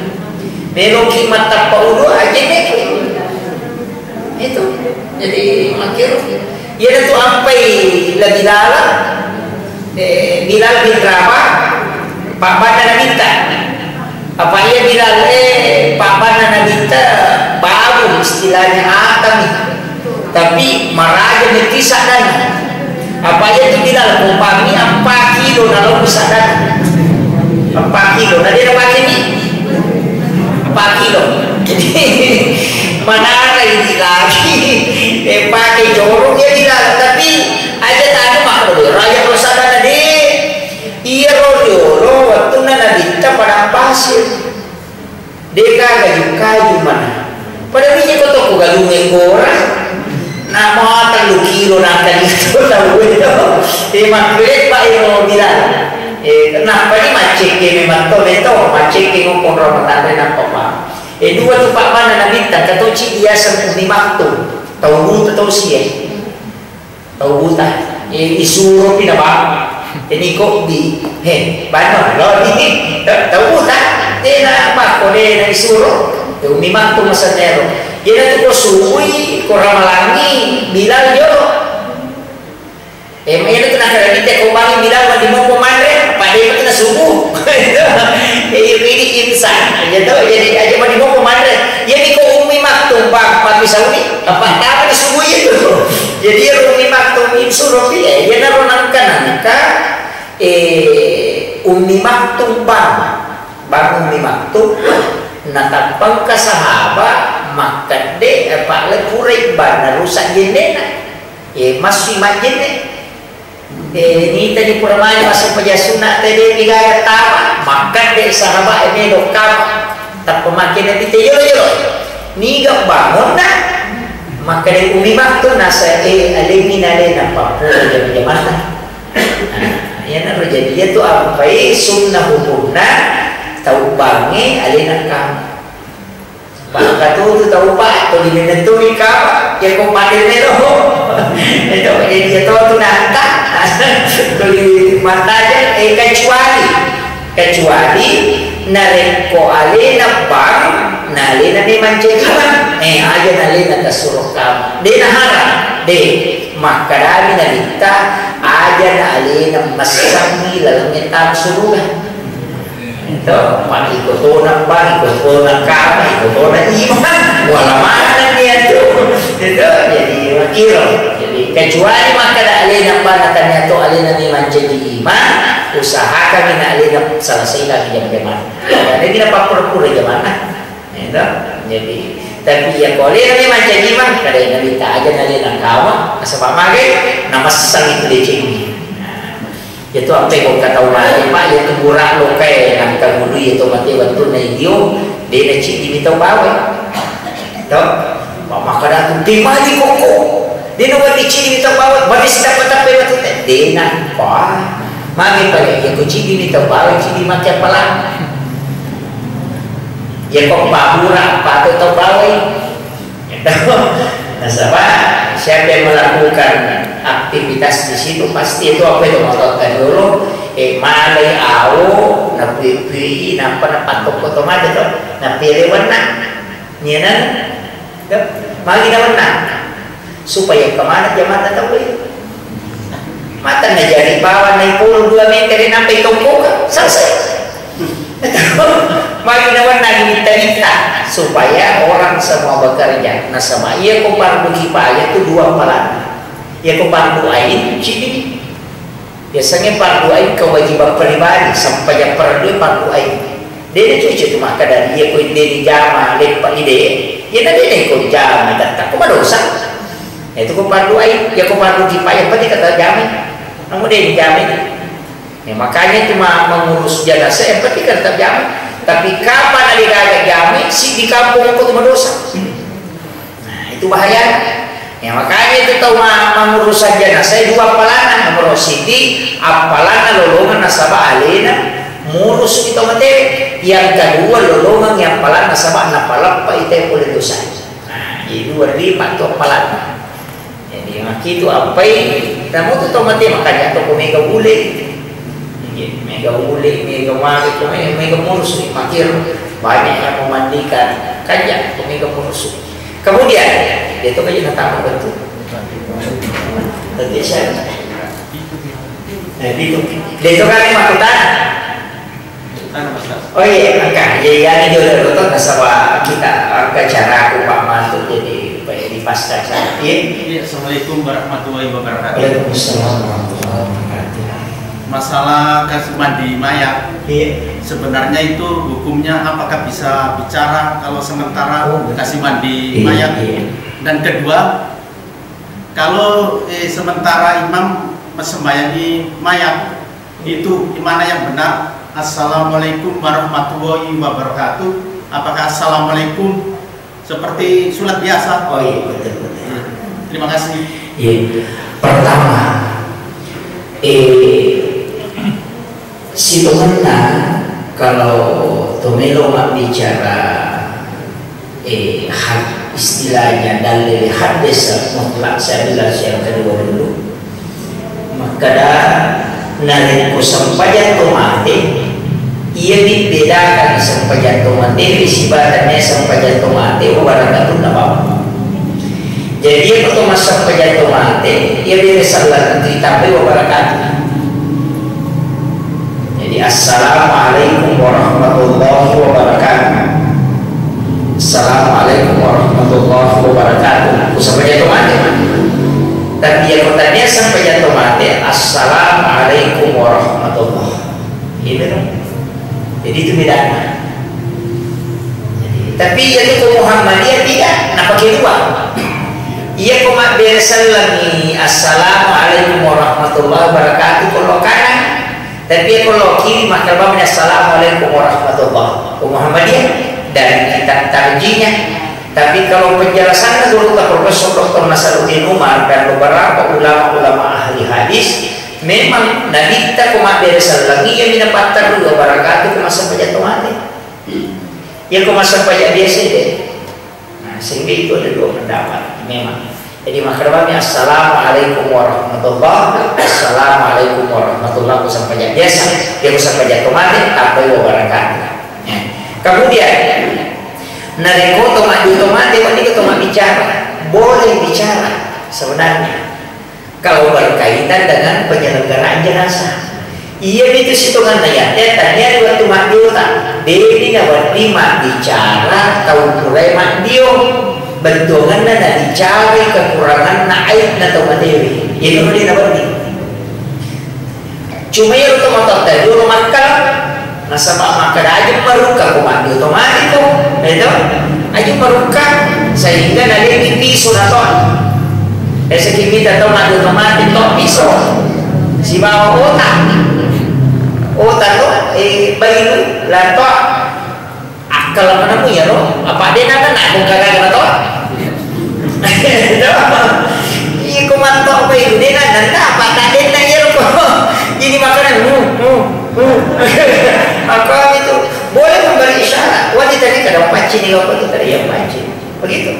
Meloki matappa udu ajjenneki. Itu. Jadi, makiro. Iya tu ampai lagi dalam. Eh, Bilal bin Rabah, pabbanna Nabitta. Apa iya Bilal, eh, pabbanna Nabitta, babu istilahnya Atami. Tapi maraja meti saddana. Apa iya tu Bilal, ko pami empat kilo na lo saddana. Empat kilo, na dia pakai ni? Empat kilo. Jadi, manara ini lagi. Eh, pakai jorong ya Bilal. Tapi, aja tadi mah, raja perusahaan tadi. Iyaro riolo wettunna Nabitta padang pasir. Dé gaga kaju-kaju mana. Pada biji ko tokko galungnge gora. Namo tellu kilo nangka itu tau itu. Eh, makkuleppa iro Bilal. Eh, kenapa ni maccekke memang to, beto, maccekke ngokon Ramadan re napa, Pak? Eh, dua tu, Pak, mana Nabitta, katoci biasa Ummi Maktum. Tau buta, tau sia. Tau buta, eh, isuropi na bang. Ini kok di, he, bano, lo di, tau buta, eh, na bako, de na isuro, eh, Ummi Maktum masenero. Iya na tu ko subui, ko ramalangi, Bilal jolo. Eh, iya na tu nakara kita ko bangi Bilal, mandi moko manre, pada itu na subuh. Eh, ini insan, gitu. Jadi, aja mandi moko manre. Iya ni ko Ummi Maktum, bang, papi sauni. Apa tahu di subuh itu? Jadi, iya Ummi Maktum itu suruh pi, eh, iya naro nangka nangka, eh, Ummi Maktum bang, bang Ummi Maktum, natappangka sahaba, makkedde, eh, pak le purai bang, narusak jennena. Eh, masui majjenne. Eh, nita di pura mani masuk paja sunna te de pigaga tama, makkedde sahaba e melo kama, tappa makkeda pite jolo-jolo. Niga bangonna, makkeda Ummi Maktum nasa, eh, alengi nalena pappura jama-jamana. Nah, iyanaro jadi iya tu ampai sunna hukumna tau bange alena kama. Maka tu, tu tau pa, tuli menenturi kama, ya ko pada melo. Itu jadi itu tu nanta. Tuli mataja, eh, kecuali, kecuali narekko alena bang, na alena memang cedima. Eh, aja na alena tasuro kama. De na haram, de. Makkedami Nabitta, aja na alena messangi laleng tama suruga. Itu, Pak, iko tona bang, iko tona kama, iko tona imang, wala maneng iya tu. Itu, jadi makiro. Jadi, kecuali makkeda alena bang, tania to alena memang jadi imang, usahakan na alena selesaikan jam-jam. Jadi, kita pappura-pura jamana. Itu, jadi, tapi iya ko alena memang jadi imang, kada Nabitta aja na alena kama, nasaba magai, namessang itu decengi. Nah, Iyatu ampe ko engka tau mate, Pak, iyatu bura'lokae nangka mudui iyatu mate wettunna idio, de naciddimi tau bawai. To? Pak, makkeda tu, "Timali kokko." De nawedding ciddimi tau bawai, mate sitappa-tappai wettunna. De nangka. Magi pale, iya ko ciddimi tau bawai, ciddi make appalang. Iya ko pabura, patu tau bawai. Nasaba, siapa yang melakukan aktivitas di situ, pasti itu apa itu motor dulu, eh, malai awo, napui-pui, napa napattokko to mate to, napele wenna. Nyenan, to, magi na wenna. Supaya kemana jamaah tahu itu? Mata najari bawang naik puluh dua meter, nampai tongkoka, selesai. Magi na wenna diminta-minta supaya orang semua bekerja. Nasaba iya ko fardu kifayah tu dua palan. Iya ko fardu ain, cidi. Biasanya fardu ain kewajiban pribadi, sempajang fardu fardu ain. Dede cucu tu makkeda iya ko dede jama leppa ide, iya na dede ko jama tetta ko madosa. Itu ko fardu ain, iya ko fardu kifayah pasti kata jama. Namu dede jama. Ya, makanya itu ma-, mengurus jenazah yang penting kan tetap jama. Tapi kapan ada gaga jama, si di kampung aku tu madosa. Nah, itu bahaya. Ya, makanya itu tau ma-, mengurusan jenazah dua appalanna. Nomor siji, appalanna lolongan nasaba alena murus itu mate. Yang kedua, lolongan yang appalanna nasaba napaleppa ite pole dosa. Nah, jadi dua ribu tu appalanna. Jadi, makkitu appai, namu tu tau mate, makanya tu ko mega ule. Iya, mega ule, mega mage, ko mega, mega murus, makir, banyak yang memandikan. Kanja, ko mega murus. Kemudian, dia tu kanja natama betul. Tadi saya. Jadi itu, dia itu kan makkutana. Oh iya, engka. Jadi, jadi jodoh itu nasaba kita engka caraku Pak Mantu jadi di pasca cara. Iya. Iya, assalamualaikum warahmatullahi wabarakatuh. Waalaikumsalam warahmatullahi wabarakatuh. Masalah kasi mandi mayat. Iya. Sebenarnya itu hukumnya apakah bisa bicara kalau sementara Oh, betul. kasi mandi Iya, mayat? iya. Dan kedua, kalau, eh, sementara imam sembayangi mayat, itu mana yang benar? Assalamualaikum warahmatullahi wabarakatuh. Apakah assalamualaikum seperti sunat biasa? Oh iya, betul, betul. Iya. Terima kasih. Iya. Pertama, eh, sitongenna kalau tomelo mabbicara, eh, had-, istilahnya dalil haddesa mutlak, saya bilang yang kedua dulu. Makkeda, narekko sempajang to mate, iya dibedakan sempajang to mate, sibatannya sempajang to mate, wabarakat tu napa. Jadi, iya ko to massempajang to mate, iya bere sallang tu ditambai wabarakat. Jadi, "Assalamualaikum warahmatullahi wabarakatuh. Assalamualaikum warahmatullahi wabarakatuh." Ku sempajang to mate. Tapi iya ko tania sempajang to mate, "Assalamualaikum warahmatullah." Gitu kan? Jadi itu bedanya. Jadi, tapi iya tu ko Muhammadiyah tidak, napake dua. Iya ko mabbere sallangi, "Assalamualaikum warahmatullahi wabarakatuh," ko lo kanan. Tapi iya ko lo kiri, makkeda bawang, "Assalamualaikum warahmatullah." Ko Muhammadiyah dari kitab tarjinya. Tapi kalau penjelasannya gurutta Profesor Doktor Nasaruddin Umar dan beberapa ulama-ulama ahli hadis, memang Nabitta ko mabbere sallang, iya mina patterru wabarakatuh ko massempajang to mate. Iya ko massempajang biasa deh. Nah, sehingga itu ada dua pendapat memang. Jadi, makkeda bawang, "Assalamualaikum warahmatullah, assalamualaikum warahmatullah," ku sempajang biasa, iya ku sempajang to mate, tambai wabarakatuh. Ya. Kemudian, narekko to maddu to mate, wedding to mabbicara, boleh bicara sebenarnya. Kalau berkaitan dengan penyelenggaraan jenazah. Iya, itu sitonganna ya. Eh, tania ri wettu maddiota. De'ni nawedding mabbicara tau purae maddio. Bettuanganna nabicarai kekuranganna, aibna tau matewe. Iya, itu dia nawedding. Cuma iyaro to matoatta dua makkala. Nasaba makkeda, "Ajeng marukka ko maddu to mate ko." Eto? Ajeng marukka sehingga nalengi piso natoa. Esaki mita tau maddu to mate to piso. Sibawa ota. Ota to, eh, bainu, latoa. Akkala manamu iyaro, apa de nana nak buka gaga natoa? Iya, ko manto ko itu, de nana, apa tak de na iyaro ko. Ini makanan, hmm, hmm. Apa itu? Boleh memberi isyarat. Wah, tadi kada pancing nih, apa itu tadi yang pancing. Begitu.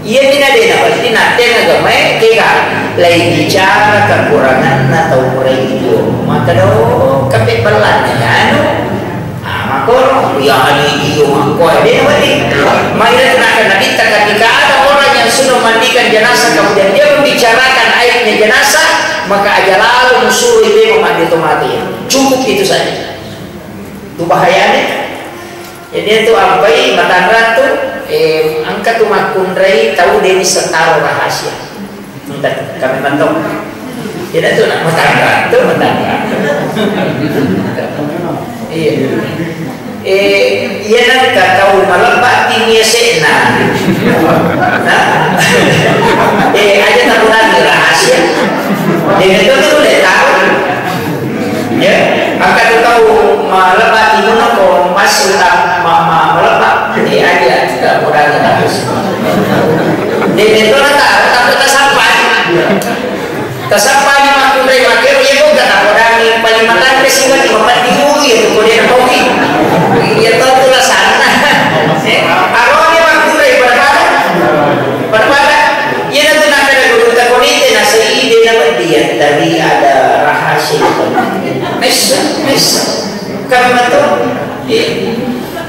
Iya, mina de na pasti natte na gamai kega. Lai bicara kekuranganna tau purae itu. Maka do kape pelan anu. Ah, makoro, ya, anu, iyo, makko, de na wadi. Maira tu nak nabitta ketika ada orang yang sudah mandikan jenazah kemudian dia membicarakan aibnya jenazah, maka aja lalu musuh itu memang dia mati. Cukup itu saja. Itu bahayanya. Jadi itu ampai matanrang tu, eh, engka tu makkunrai tau de wisseng taro rahasia. Entah, kami mantau. Jadi tu nak matanrang tu, matanrang. Iya. Eh, iya, nengka tau malebba tini yase'na. Nah? Eh, aja takurangi rahasia. Dia itu tu boleh tahu. Ya, maka tu tau malebba timunna ko masuk ta-, ma-, ma-, malebba. Eh, aja takurangi rahasia. Dia itu na tahu, tapi tak sampai. Tasappani makkunrai makkero, iya ko gana podangi paling matangke singati mapeddi ulu iya tu ko de napoki. Iya to tu lasanna. Eh, aroni makkunrai pada-pada. Pada-pada. Iya na tu nakkeda gurutta ko nite nasai de napeddi ya, tapi ada rahasia. Messa, messa. Kami mato. Iya.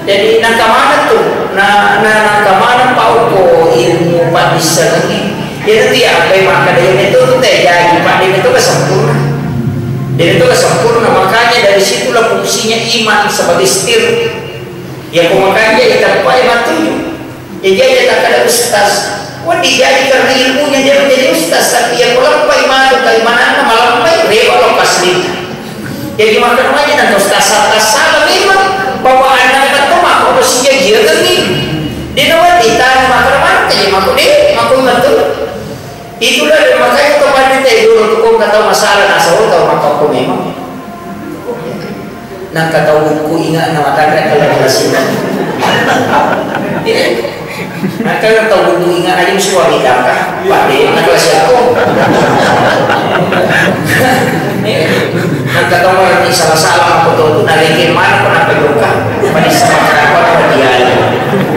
Jadi, nangka maneng tu, na, na, nangka maneng pa okko ilmu paddissengengnge. Iyanatu iya, apa makkeda iya meto tu teh, jaji padde meto kesempurna. Jadi itu sempurna, makanya dari situlah fungsinya iman sebagai setir. Ya, pemakanja itappai matuju. Jadi aja tak ada ustaz. Wah, dijadi karena ilmunya dia menjadi ustaz, tapi ya kalau pai matu kaimananna malampai, rewa lo pasli. Jadi makan aja dan ustaz salah memang bahwa anak itu mah kalau sih dia dia kan nih. Dia nawar ditanya makan mana, jadi maku deh, maku betul. Itulah dia, makanya kemarin teh dulu tuh kok kata masalah nasawal tau maka aku memang. Nang kata buku ingat nama tanda kalau kelas ini. Iya. Nang kata tau buku ingat aja mesti wami kaka. Pak deh, nang kelas aku. Iya. Nang kata orang ini salah-salah aku tuh tuh nari ke mana pernah peluka. Pada sama apa dia.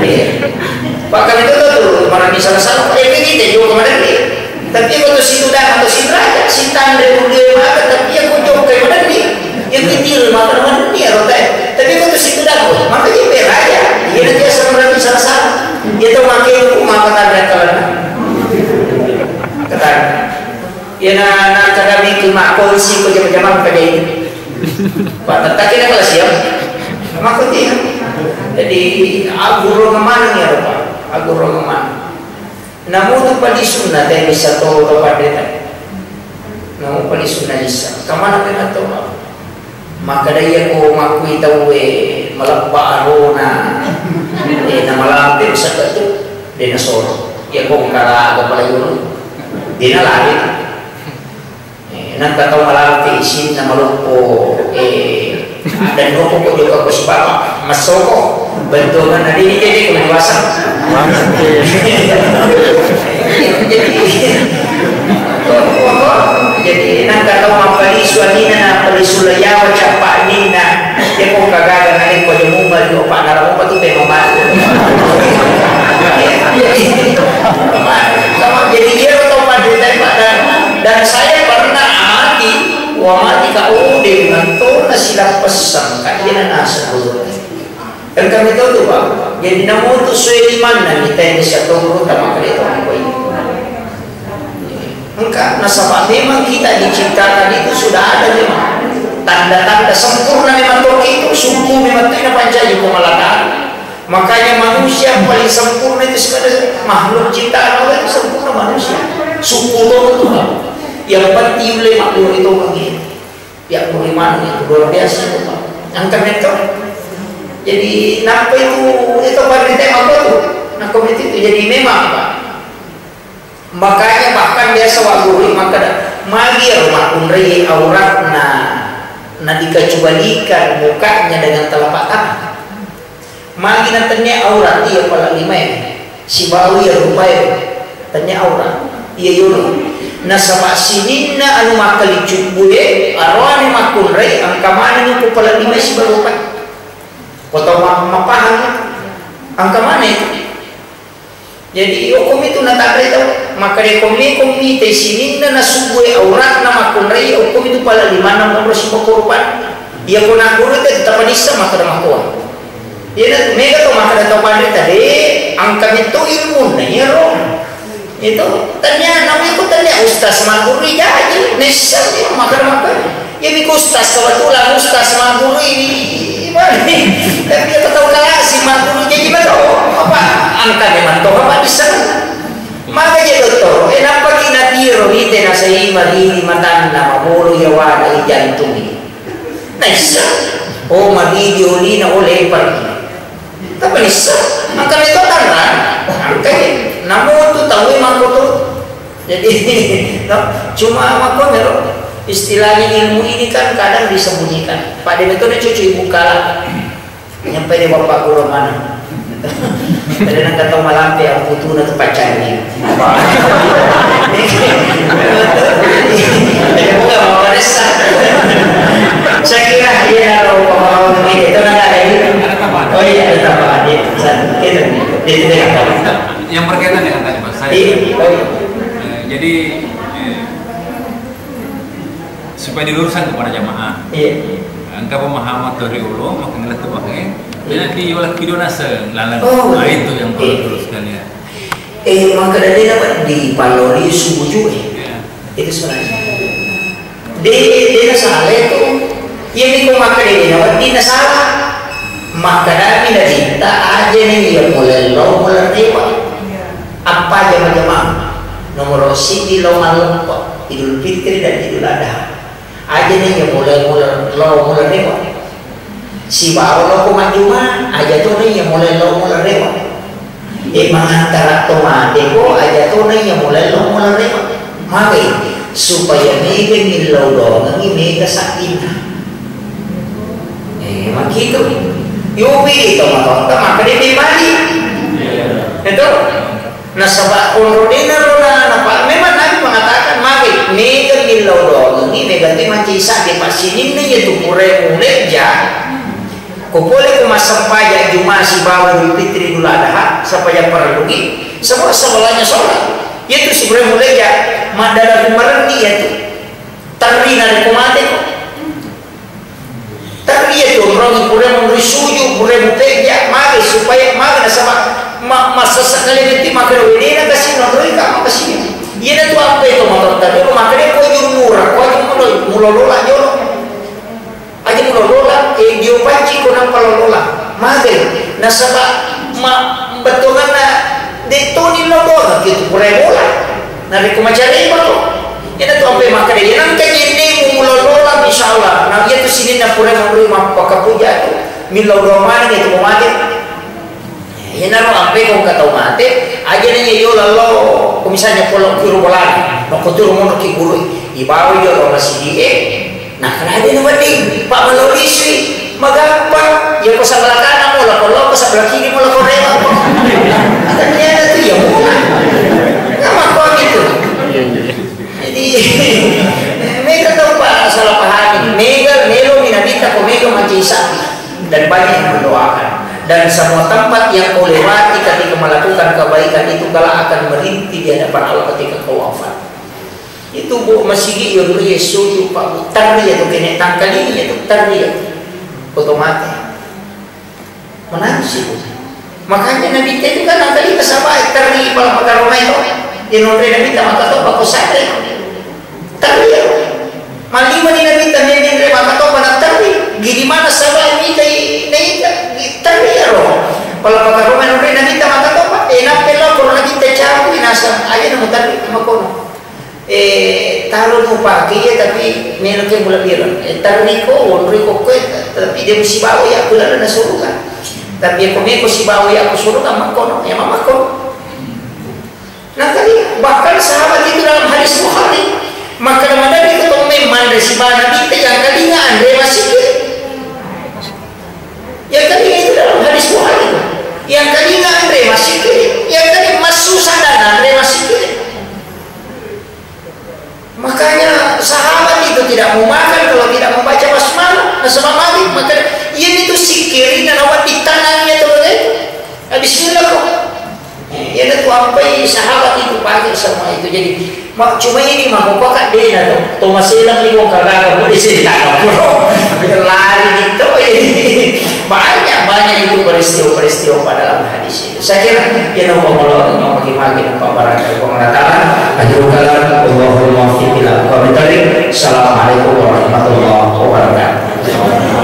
Iya. Bahkan itu tuh tuh orang ini salah-salah. Eh, ini dia juga kemarin nih. Tapi ko to situdang atau sidraja, sitanre mulie maka, tapi iya ko jokkai madenni, iya ko tiru maka madenni aro tae. Tapi ko to situdang, maka iya pe raja, iya nanti asal berarti salah-salah. Iya to make ku maka tanda kalana. Kata, iya na, na kami tu makkonsi ko jama-jamang pada ini. Pak, tapi nak kelas ya? Maka dia. Jadi, aguro kemana ya, Pak? Aguro kemana? Namu tu palisunna te bisa to to padeta. Namu palisunna bisa. Kamana memang to? Maka dai iya ko makui tauwe malebba arona. Eh, na malampe usakka tu de nasoro. Iya ko karaga pala yolo. De nalari. Eh, nangka tau malampe isinna maloppo, eh, dan noko ko jokka ko sibaba, massoko, bentongan na dini jadi ko dewasa. Jadi, jadi nangka tau mappalisu anina na palisu layawa cappa anina. Iya ko kagaga naleng ko jemumba ri opa naramupa tu memang matu. Iya, iya, iya. Sama, jadi iya to pada dan, dan saya pernah amati, wa mati ka ode mantona silappessang ka iya na naseng. Engka metode, Pak. Jadi namutu sue limanna kita yang bisa tunggu tama kereta ko ini. Engka, nasaba memang kita diciptakan itu sudah ada memang. Tanda-tanda sempurna memang toki itu, suku memang tu napancaji ko malakar. Makanya manusia paling sempurna itu sebenarnya makhluk ciptaan Allah itu sempurna manusia. Suku itu betul. Yang penting oleh makhluk itu begini. Ya, bagaimana itu luar biasa itu, Pak. Angka metode. Jadi, napa itu, itu pada tema apa tuh? Nah, komite itu jadi memang, Pak. Makanya bahkan biasa wa guru makkeda, magi ro makkunrai auratna, na dikecualikan mukanya dengan telapak tangan. Magi na tennia aurat iya pala limae, sibawa iya rupae, tennia aurat iya yolo. Nasaba sininna anu makkalicubbu e, aroane makkunrai, engka manenni ku pala limae sibawa rupae. Ko tau ma-, mapahang, engka maneng. Jadi, okkomi tu natanre tau, makkeda kommi, kommi te sininna nasubbu e auratna makkunrai, okkomi tu pala limanna monro sipakko rupanna. Iya ko nagguru te tetap nissa makkeda makkoa. Iya na mega to makkeda tau panrita de, engka metto ilmunna iyaro. Itu tanya namanya ku tanya ustaz magguru jaji, nissa makkeda makkeda. Iya mi ku ustaz kebetulan ustaz magguru ini. Tapi iya tau kalasi magguru jaji betul. Apa angka memang to apa bisa. Maka je dottoro, eh, nappaki natiro rite nasai maridi matanna mabolo yawana i jantungi. Naissa, oh, maridi olina, oh, leperki. Tapi nissa, maka meto tanra, angkai, namotu tawe makoto. Jadi, no, cuma makonero, istilahnya ilmu ini kan kadang disembunyikan. Pada metode cucu ibu kala. Nyampai dé bapakku romana. Tadi nang katau malampe amputuna tu paccani. Jadi bukan mau ressa. Saya kira dia kalau pemahaman ini itu nang ada ini. Oh iya, ada tambahan, iya. Itu dia. Yang berkaitan dengan tadi, Mas, saya. Iya. Oh iya. Eh, jadi, eh, supaya diluruskan kepada jamaah. Iya. Engka pemahaman to riolo, maka ngelettu pakai. Iya. Jadi yola kido naseng laleng. Oh, nah, betul. Itu yang perlu diluruskan, ya. Eh, maka dari dapat di Palori Subuju, eh. Iya. Itu sebenarnya. De, de nasala itu. Iya miko makkeda de nawedding nasala. Makkedami Nabitta, aja ni iya mulello mulerrewa. Apa jama-jama? Nomor siji lo malleppa, Idul Fitri dan Idul Adha. Aja ni iya mulai muler lo mulerrewa. Sibawa loko majjuma, aja to ni iya mulai lo mulerrewa. E, mangantara to mate ko, aja to na iya mulello mulerrewa. Magai, supaya mega millau doangengi mega saddinna. E, makitu. Yupi to matotta makkeda de mali. Itu. Nasaba onro dena rona napa memang Nabi mengatakan magai mega millau doangengi mega tu mancaji saddi, pasininna iya tu pura mulejja. Ko pole ko massempajang Juma sibawa Idul Fitri, Idul Adha, sempajang parelluki, sebab sebelahnya sholat. Iyatu sibawa mulai ja maddara kumarenni iyatu. Terri narekko mate ko. Terri iyatu, onrong pura monri sujud, pura mupejja, mage supaya mage nasaba ma-, massessa kali nanti mage wedena kasi nonroi kama kasi. Iyana tu apa itu motor tadi, maka dia ko jumura, ko jumura, mulolola jolo. Aja mulolola, e, dio panci ko nappa lolola. Magai, nasaba ma-, bettuanganna de toni lolola, gitu, pura bola. Narekko macareba to. Iyana tu ampe makkeda, iya nengka jennemu mulolola, insyaallah. Nah, iya tu sininna pura monri mappakapuja tu, millau doa maneng itu mate. Iyanaro ampe ko engka tau mate, aja nanya yo lallo, ko misalnya polo kiro bolana, no ko turu mono ki guru, ibawa yo ro masigi e, nah, kenapa dia wedding, Pak, melodi sui, magappa, ya ko sebelah kanan mo lako loko, sebelah kiri mo lako rewa. Ternyata tu ya mula. Nama kau gitu. Jadi, mega tau pa salah pahami. Mega melo minabita ko mega majelis sapi. Dan banyak yang mendoakan. Dan semua tempat yang kau lewati ketika melakukan kebaikan itu kelak akan merintih di hadapan Allah ketika kau wafat. Itu bu masigi yang Yesus tu pak bu terri itu kena tangkali itu terri itu. Otomatis. Menangis itu. Makanya Nabitta itu kan angkali ke Sabah, terri pala makaromai to. Yang nonre Nabitta maka to bako sare. Terri ya. Maliwa ni Nabitta mimpi nre maka to mana terri. Gidi mana Sabah mita i naita terri ya ro. Pala makaromai nonre Nabitta maka to pak. Eh, nape lo kalau Nabitta campur nasa aja nemu terri makono. Eh, taro nupake iya, tapi melo ke mula bireng. Eh, tarriko, wonriko koe, tapi de musibawa iya, kulala na suruga. Tapi ako meko sibawa iya, aku suruga, makkono, ya mamakkono. Nah, tadi bahkan sahabat itu dalam hadis Bukhari, maka maderri ko tomme manre sibawa Nabitta yang kalinga anre masikir. Yang kalinga itu dalam hadis Bukhari itu. Yang kalinga anre masikir, yang kalinga massusah dan anre masikir. Makanya sahabat itu tidak mau makan kalau tidak membaca basmalah. Nasaba magi, maka iya itu sikirina nawa ditanangnya tuh, eh. Bismillah kok. Iya, ada tuh ampai sahabat itu pakai semua itu. Jadi, ma-, cuma ini mah, kok kan dia ada tuh. Thomas Elang nih, kok kagak, kok di sini tak ada, bro. Lari gitu, ini. Banyak, banyak itu peristiwa-peristiwa pada dalam hadis. Saya kira, ya, nopo molo, nopo magi, nopo barang, nopo mengatakan, akhirul kalam, wallahul muwaffiq ila aqwamit thariq. Assalamualaikum warahmatullahi wabarakatuh.